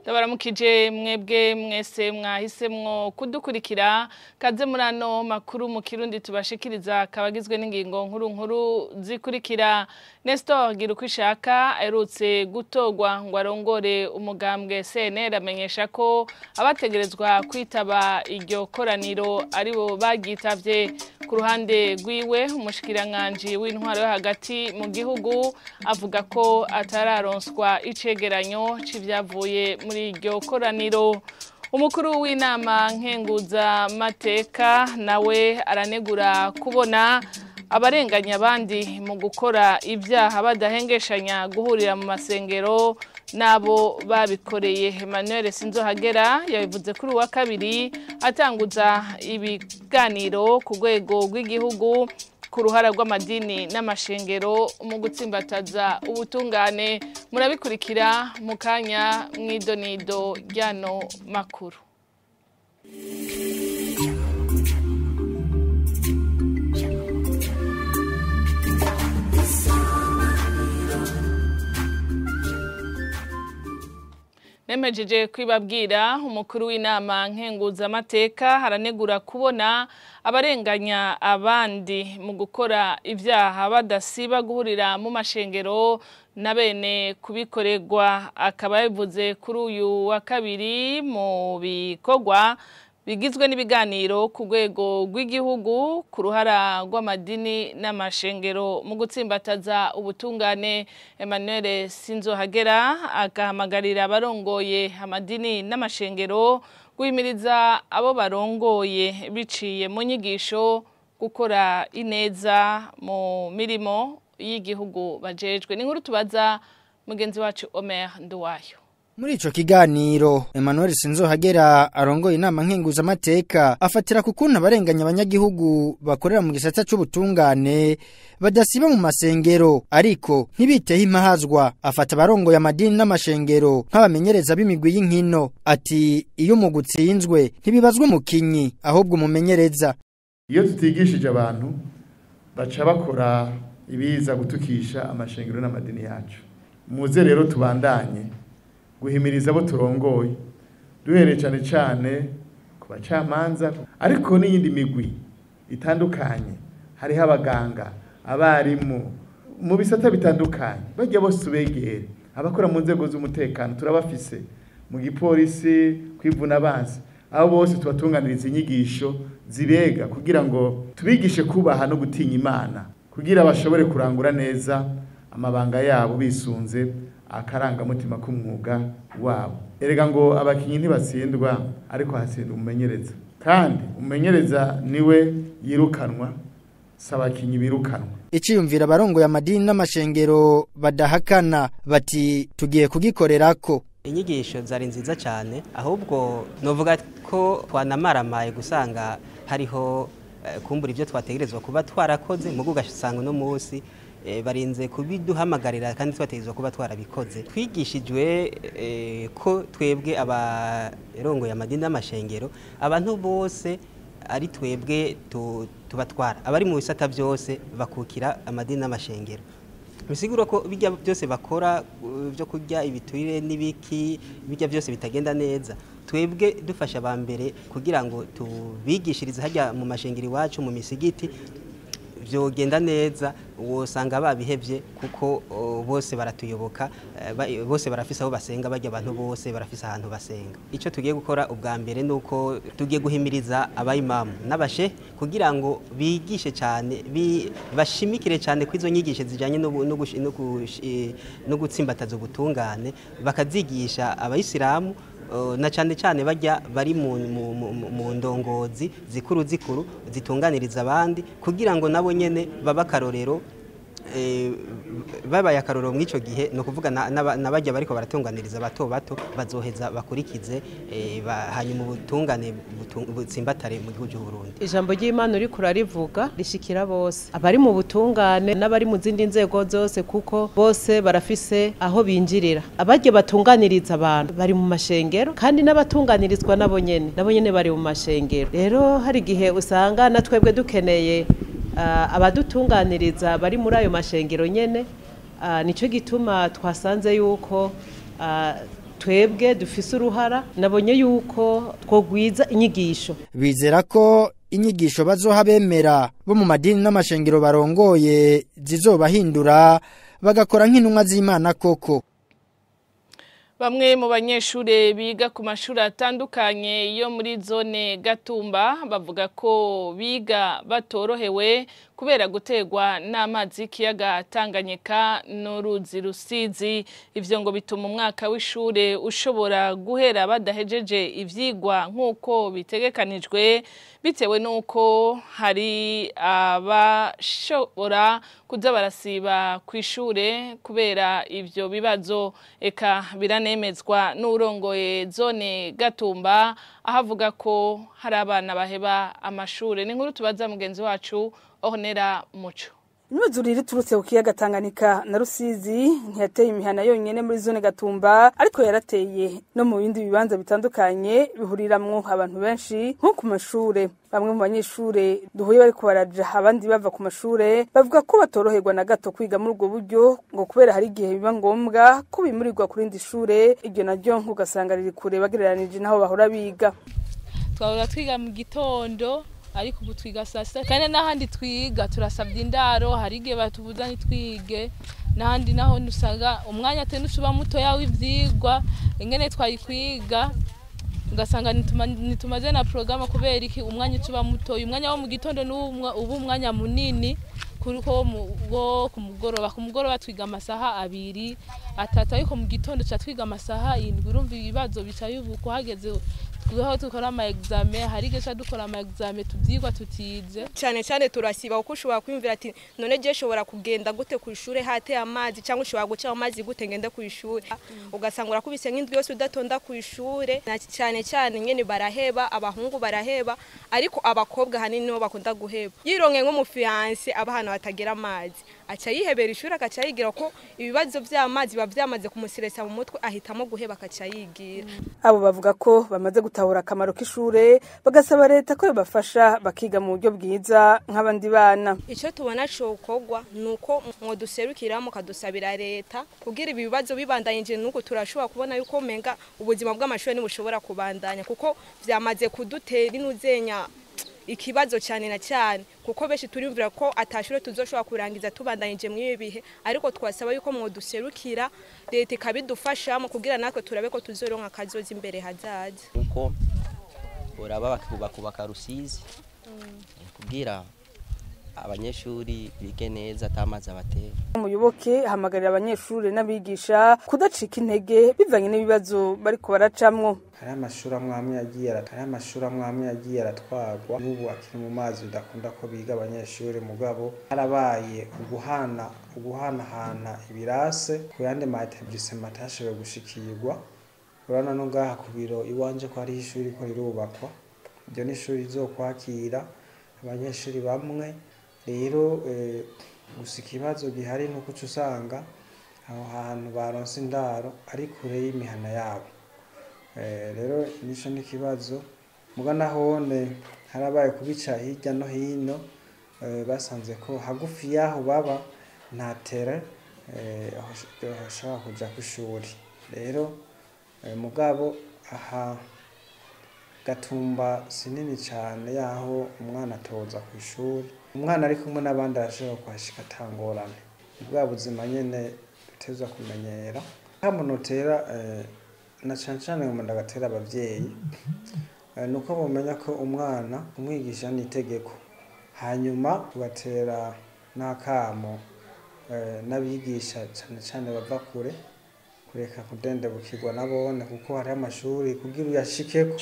Ndabaramukije mwebwe mwese mwahisemwo kudukurikira kaze murano makuru mu Kirundi tubashikiriza kabagizwe n'ingingo nkuru nkuru zikurikira. Nestor Girukwishaka aherutse gutogwa ngo arongore umugambwe CNL amenyesha ko abategerezwa kwitaba iryo koraniro aribo bagitavye. Ku ruhande rwiwe umushikiranganji w'intwaro yo hagati mu gihugu avuga ko atararonswa icegeranyo c'ivyavuye muri iryo koraniro. Umukuru w'inama nkenguza mateka nawe aranegura kubona abarenganya abandi mu gukora ibyaha badahengeshanya guhurira mu masengero nabo babikoreye. Emmanuel Sinzohagera yabivuze kuri wa kabiri atanguza ibiganiro ku rwego rw'igihugu ku ruhara rw'amadini n'amashengero mu gutsimbataza ubutungane. Murabikurikira mu kanya mw'idonido ryano makuru. Nemejeje kwibabwira umukuru w'inama nkenguza amateka haranegura kubona abarenganya abandi mu gukora ibyaha badasiba guhurira mu mashengero na bene kubikorerwa. Akaba yabivuze kuri uyu wa kabiri mu bikorwa bigizwe n'ibiganiro ku rwego rw'igihugu ku ruhara rw'amadini n'amashengero mu gutsimbataza ubutungane. Emmanuel Sinzohagera agahamagarira abarongoye amadini n'amashengero guhimiriza abo barongoye biciye mu nyigisho gukora ineza mu mirimo y'igihugu bajejwe. Ni nkuru tubaza mugenzi wacu Omer Nduwayo. Muri ico kiganiro Emmanuel Sinzohagera arongoye inama nkenguza amateka afatira kukuntu abarenganya abanyagihugu bakorera mu gisata c'ubutungane badasiba mu masengero ariko ntibiteho impahazwa. Afata abarongoye amadini n'amashengero nk'abamenyereza b'imigwi y'inkino, ati iyo umugwi utsinzwe ntibibazwa umukinyi ahubwo umumenyereza. Iyo tutigishije abantu baca bakora ibiza gutukisha amashengero n'amadini yacu. Muze rero tubandanye guhimiriza abo turongoye, duhereye cyane cyane ku bacamanza ariko n'iyindi migwi itandukanye, hariho abaganga, abarimu mu bisata bitandukanye, bajya bose tubegere, abakora mu nzego z'umutekano turabafise, mu gipolisi, kwivuna abansi, abo bose tubatunganiriza inyigisho zibega kugira ngo tubigishe kubaha no gutinya Imana, kugira bashobore kurangura neza amabanga yabo bisunze akarangamutima k'umwuga wabo. Erega ngo abakinyi ntibatsindwa ariko hatsinda umumenyereza, kandi umumenyereza niwe yirukanwa, si abakinyi birukanwa. Iciyumvira abarongoye amadini n'amashengero badahakana bati tugiye kugikorerako. Inyigisho zari nziza cyane, ahubwo novuga ko twanamaramaye gusanga hariho kumbura ibyo twategerezwa kuba twarakoze, mugo ugasanga uno munsi barinze kubiduhamagarira kandi twategerezwa kuba twarabikoze. Twigishijwe ko twebwe abarongoye amadini n'amashengero abantu bose ari twebwe tubatwara, abari mu bisata byose bakukira amadini n'amashengero. Bisigura ko bijya byose bakora byo kurya ibiturire n'ibiki bijya byose bitagenda neza, twebwe dufasha abambere kugira ngo tubigishirize hajya mu mashengero iwacu mu misigiti byogenda neza, wosanga babihevye kuko bose baratuyoboka, bose barafise aho basenga, bajya abantu bose barafise ahantu basenga. Ico tugiye gukora ubwa mbere nuko tugiye guhimiriza abayimamu n'abashe kugira ngo bigishe cyane, bashimikire cyane kwizo nyigisho zijanye no gutsimbataza ubutungane, bakazigisha abayisilamu na cyane cyane bajya bari mu ndongozi zikuru zikuru zitunganiriza abandi kugira ngo nabo nyene baba karorero, babaye akarorero mw'ico gihe. No kuvuga nabajya bariko baratunganiriza bato bato bazoheza bakurikize, hanyuma ubutungane butsimbatare mu gihugu cy'u Burundi. Ijambo ry'Imana uri kurarivuga rishikira bose, abari mu butungane n'abari mu zindi nzego zose, kuko bose barafise aho binjirira. Abajye batunganiriza abantu bari mu mashengero, kandi n'abatunganirizwa nabo nyene bari mu mashengero. Rero hari igihe usanga na twebwe dukeneye abadutunganiriza bari muri ayo mashengero nyene. Nico gituma twasanze yuko Twebwe dufise uruhara, nabonye yuko twogwiza inyigisho. Bizera ko inyigisho bazoha bemera bo mu madini n'amashengero barongoye zizobahindura bagakora nk'intumwa z'Imana koko. Bamwe mu banyeshure biga ku mashuri atandukanye yo muri zone Gatumba bavuga ko biga batorohewe kubera gutegwa n'amazi y'ikiyaga Tanganyika n'uruzi Rusizi. Ivyo ngo bituma umwaka w'ishure ushobora guhera badahejeje ivyigwa nk'uko bitegekanijwe, bitewe n'uko hari abashobora kuza barasiba kw'ishure kubera ivyo bibazo. Eka biranemezwa n'urongoye zone Gatumba, aho avuga ko hari abana baheba amashure. Ni inkuru tubaza mugenzi wacu Ornera Muco. Imyuzurire iturutse ku kiyaga Tanganyika na Rusizi ntiyateye imihana yonyene muri zone Gatumba, ariko yarateye no mu bindi bibanza bitandukanye bihuriramwo abantu benshi nko ku mashure. Bamwe mu banyeshure duhuye bariko baraja abandi bava ku mashure bavuga ko batoroherwa na gato kwiga muri ubwo buryo, ngo kubera hari igihe biba ngombwa ko bimurirwa ku rindi shure, iryo naryo ugasanga riri kure bagereranije n'aho bahora biga. Twahora twiga mu gitondo, ariko ubu twiga saa sita, kandi n'ahandi twiga turasabye indaro, hari igihe batubuza ntitwige, n'ahandi naho usanga umwanya atari uba mutoya w'ivyigwa ingene twari kwiga, ugasanga ntitumaze na porogaramu kubera iki umwanya uba mutoya. Umwanya wo mu gitondo n'ubu uba umwanya munini kuko wo ku mugoroba. Ku mugoroba twiga amasaha 2 3, ariko mu gitondo ca twiga amasaha 7. Urumva ibibazo bica bibuka hageze aho dukora ama examen, hari igihe dukora ama examen tuvyigwa tutize. Cyane cyane turasiba kuko ushobora kwiyumvira ati none je shobora kugenda gute ku ishure hateye amazi, cyangwa ushobora guca amazi gute ngende ku ishure, ugasanga urakubise nk'indwi yose udatonda ku ishure. Cyane cyane nyene baraheba, abahungu baraheba, ariko abakobwa hanini nibo bakunda guheba. Yironke nk'umufiance abahana batagira amazi, aca yihebera ishure, akaca yigira ko ibibazo vy'amazi biba vyamaze kumuseresa mu mutwe, ahitamo guheba akaca yigira. Abo bavuga ko bamaze gutahura akamaro k'ishure, bagasaba leta ko yobafasha bakiga mu buryo bwiza nk'abandi bana. Icyo tubona cokogwa nuko mwoduserukira mukadusabira leta kugira ibi bibazo bibandanyije, nuko turashobora kubona yuko menga ubuzima bw'amashure ntibushobora kubandanya, kuko vyamaze kudutera inuzenya ikibazo cyane na cyane, kuko benshi turiyumvira ko atashure tuzoshobora kurangiza tubandanyije mu ibi bihe. Ariko twasaba yuko mwoduserukira leta ikabidufashamo kugira natwe turabe ko tuzoronka akazoza imbere hazaza. Kuko boraba bakubaka Rusizi kugira abanyeshuri bige neza atamazi abatera. Umuyoboke hamagarira abanyeshuri n'abigisha kudacika intege bivanye n'ibibazo bariko baracamwo. Hari amashuri amwe yagiye aratwagwa n'ubu akiri mu mazi, bidakunda ko biga abanyeshuri, mugabo harabaye uguhanahana ibirase ku yandi ma etablissement atashoboye gushikirwa. Urabona no ngaha ku biro iwanje ko hariho ishuri ko rirubakwa, iryo ni ishuri rizokwakira abanyeshuri bamwe. Rero gusa ikibazo gihari nuko uca usanga aho hantu baronse indaro ari kure y'imihana yabo. Rero nico n'ikibazo, muga nahone harabaye kubica hirya no hino, basanze ko hagufi yaho baba nta terrain bashobora kuja kw'ishuri. Rero mugabo aha Gatumba si nini cane yaho umwana atoza kw'ishuri, umwana ari kumwe n'abandi arashobora kuhashika atangorane. Bwa buzima nyene dutezwa kumenyera. Kamunotera na cane cane ngo ndagatera abavyeyi, nuko bomenya ko umwana umwigisha ni itegeko, hanyuma tugatera n'akamo n'abigisha cane cane bava kure kureka kudendebukirwa nabone, kuko hari amashuri kugira uyashikeko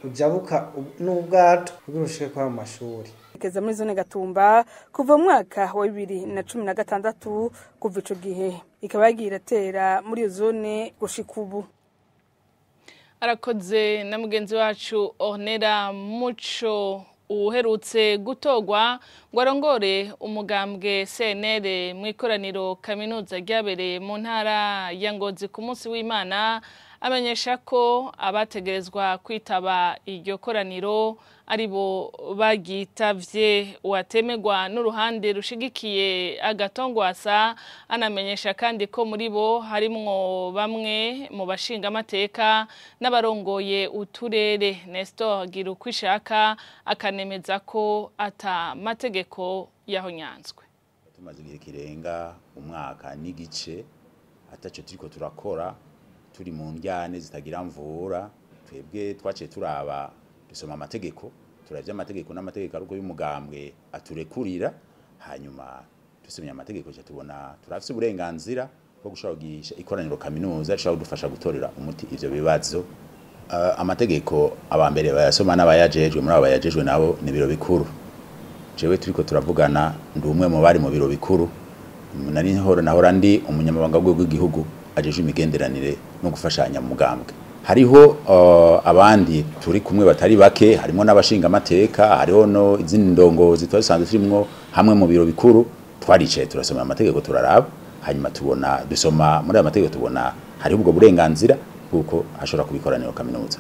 ujabuka n'ubwato kugira ushike kwa mashuri. Keza muri zone Gatumba kuva mu mwaka wa 2016, kuva ico gihe ikaba yagiye iratera muri iyo zone gushika ubu. Arakoze na mugenzi wacu Ornera Muco. Uherutse gutogwa ngo arongore umugambwe CNL mu ikoraniro kaminuza ryabereye mu ntara ya Ngozi ku munsi w'Imana, amenyesha ko abategerezwa kwitaba iryo koraniro aribo bagitavye. Uwatemegwa n'uruhande rushigikiye Agathon Rwasa anamenyesha kandi ko muri bo harimwo bamwe mu bashinga amateka n'abarongoye uturere. Nestor Girukwishaka akanemeza ko ata mategeko yahonyanzwe. Tumaze igihe kirenga umwaka n'igice ataco turiko turakora, turi mu ndyane zitagira mvura. Twebwe twaciye turaba, dusoma amategeko, turavye amategeko n'amategeko aruko y'umugambwe aturekurira. Hanyuma dusomye amategeko ca tubona turafise uburenganzira bwo gushobora kugirisha ikoraniro kaminuza rishobora kudufasha gutorera umuti ivyo bibazo. Amategeko abambere bayasoma n'abayajejwe. Muri abo bayajejwe nabo ni biro bikuru. Jewe turiko turavugana ndi umwe mu bari mu biro bikuru, nari nahora ndi umunyamabanga w'urwego rw'igihugu ajejwe imigenderanire no gufashanya mu mugambwe. Hariho abandi turi kumwe batari bake, harimo n'abashinga amateka, hariho no izindi ndongozi twari dusanzwe turimwo hamwe mu biro bikuru. Twaricaye turasoma amategeko, turaraba, hanyuma tubona, dusoma muri ayo mategeko, tubona hariho ubwo burenganzira bw'uko hashobora kubikoraniro kaminuza.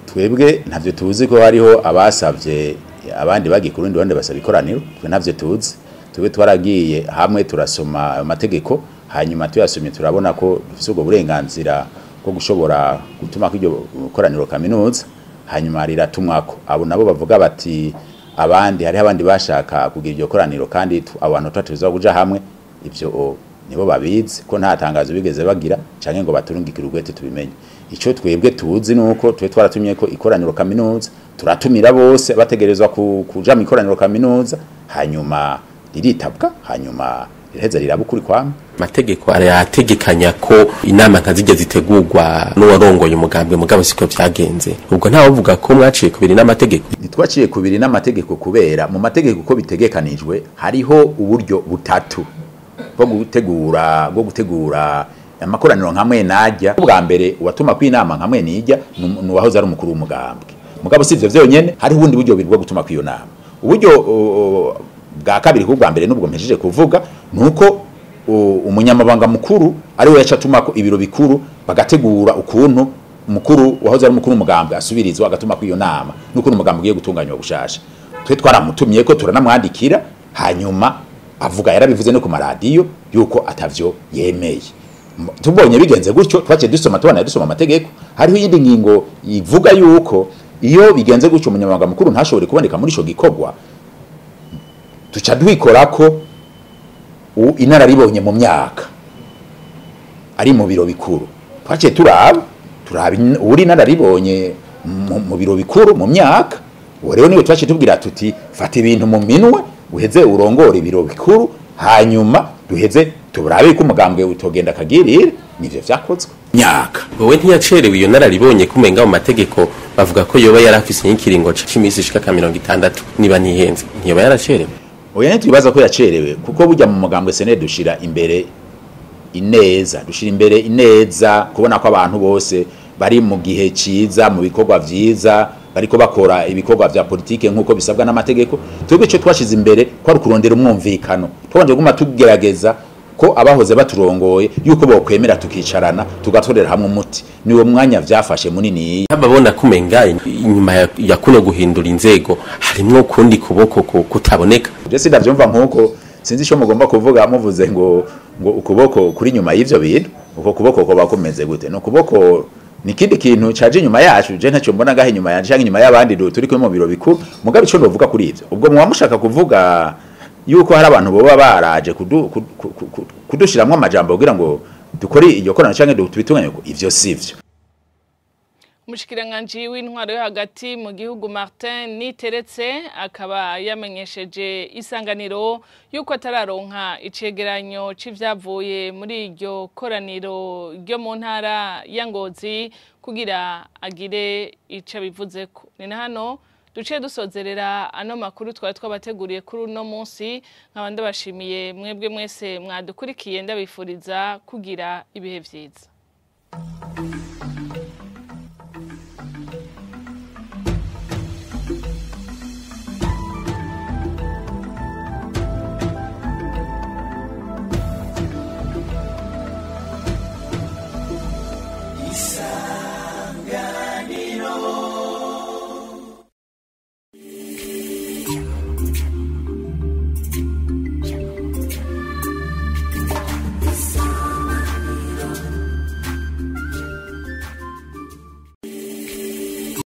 Twebwe ntavyo tuzi ko hariho abasavye, abandi bagiye ku rundi ruhande basaba ikoraniro. Twe ntavyo tuzi. Twebwe twaragiye hamwe turasoma ayo mategeko, hanyuma tuyasomye turabona ko dufise ubwo burenganzira bwo gushobora gutuma ko iryo koraniro kaminuza, hanyuma riratumwako. Abo nabo bavuga bati abandi, hariho abandi bashaka kugira iryo koraniro kandi abantu tuba kuja hamwe, ivyo nibo babizi ko nta tangazo bigeze bagira canke ngo baturungikire urwete tubimenye. Ico twebwe tuzi nuko twe twaratumye ko ikoraniro kaminuza, turatumira bose bategerezwa kuja mu ikoraniro kaminuza, hanyuma riritabwa, hanyuma riraheza riraba ukuri kwamwe. Amategeko arategekanya ko inama nka zijya zitegurwa n'uwarongoye umugambwe, mugabo siko vyagenze. Ubwo ntawe uvuga ko mwaciye kubiri n'amategeko? Ntitwaciye kubiri n'amategeko, kubera mu mategeko uko bitegekanijwe hariho uburyo butatu bwo gutegura amakoraniro nkamwe najya. Ubwa mbere, uwatuma kwinama nkamwe nijya nuwahoze ari umukuru w'umugambwe. Mugabo si ivyo vyonyene, hariho ubundi buryo bubiri bwo gutuma kw'iyo nama. Uburyo bwa kabiri ku bwa mbere nubwo mpejeje kuvuga nuko umunyamabanga mukuru ari we yaca atuma ko ibiro bikuru bagategura ukuntu umukuru wahoze ari umukuru w'umugambwe asubirizwa, agatuma kw'iyo nama n'ukuntu umugambwe ugiye gutunganywa gushasha. Twe twaramutumye ko turanamwandikira, hanyuma avuga, yarabivuze no ku maradiyo yuko atavyo yemeye. Tubonye bigenze gutyo, twaciye dusoma, tubona dusoma amategeko, hariho iyindi ngingo ivuga yuko iyo bigenze gutyo umunyamabanga mukuru ntashobore kuboneka muri ico gikorwa, tuca duhikorako inararibonye mu myaka ari mu biro bikuru. Twaciye turaba uri inararibonye mu biro bikuru mu myaka. Uwo rero niwe twaciye tubwira tuti: "Fata ibintu mu minwe, uheze urongore ibiro bikuru, hanyuma duheze turabe ko umugambwe utogenda akagirira." Nivyo vyakozwe myaka. Wowe ntiyacerewe iyo nararibonye kumenga mu mategeko bavuga ko yoba yarafise nk'ikiringo c'imisi ishika ka 60, niba ntihenze, ntiyoba yaracerewe? Oya, ntitwibaza ko yacerewe, kuko burya mu mugambwe SNL dushira imbere ineza, dushira imbere ineza, kubona ko abantu bose bari mu gihe ciza, mu bikorwa vyiza, bariko bakora ibikorwa vya politike nk'uko bisabwa n'amategeko. Twebwe ico twashize imbere ko ari kurondera umwumvikano. Twabanje guma tugerageza ko abahoze baturongoye yuko bokwemera tukicarana tugatorera hamwe umuti. Niwo mwanya vyafashe munini. Babona kumenga inyuma ya kuno guhindura inzego harimwo kundi kuboko kutaboneka. Je sindavyumva nkuko, sinzi ico mugomba kuvuga muvuze ngo ukuboko kuri nyuma y'ivyo bintu. Uko kuboko koba kumeze gute? No kuboko ni kindi kintu caje inyuma yacu, je ntacyo mbona ngahe inyuma yanje canke inyuma y'abandi turi kumwe mu biro bikuru. Mugabe ico novuga kuri ivyo, ubwo muba mushaka kuvuga yuko hari abantu boba baraje kudushiramwo amajambo kugira ngo dukore iryo korana canke tubitunganye, ivyo sivyo. Umushikiranganji w'intwaro yo hagati mu gihugu Martin Niteretse akaba yamenyesheje Isanganiro yuko atararonka icegeranyo c'ivyavuye muri iryo koraniro ryo mu ntara ya Ngozi kugira agire ico abivuzeko. Ni na hano duciye dusozerera ano makuru twari twabateguriye kuri uno munsi. Nkaba ndabashimiye mwebwe mwese mwadukurikiye, ndabifuriza kugira ibihe vyiza.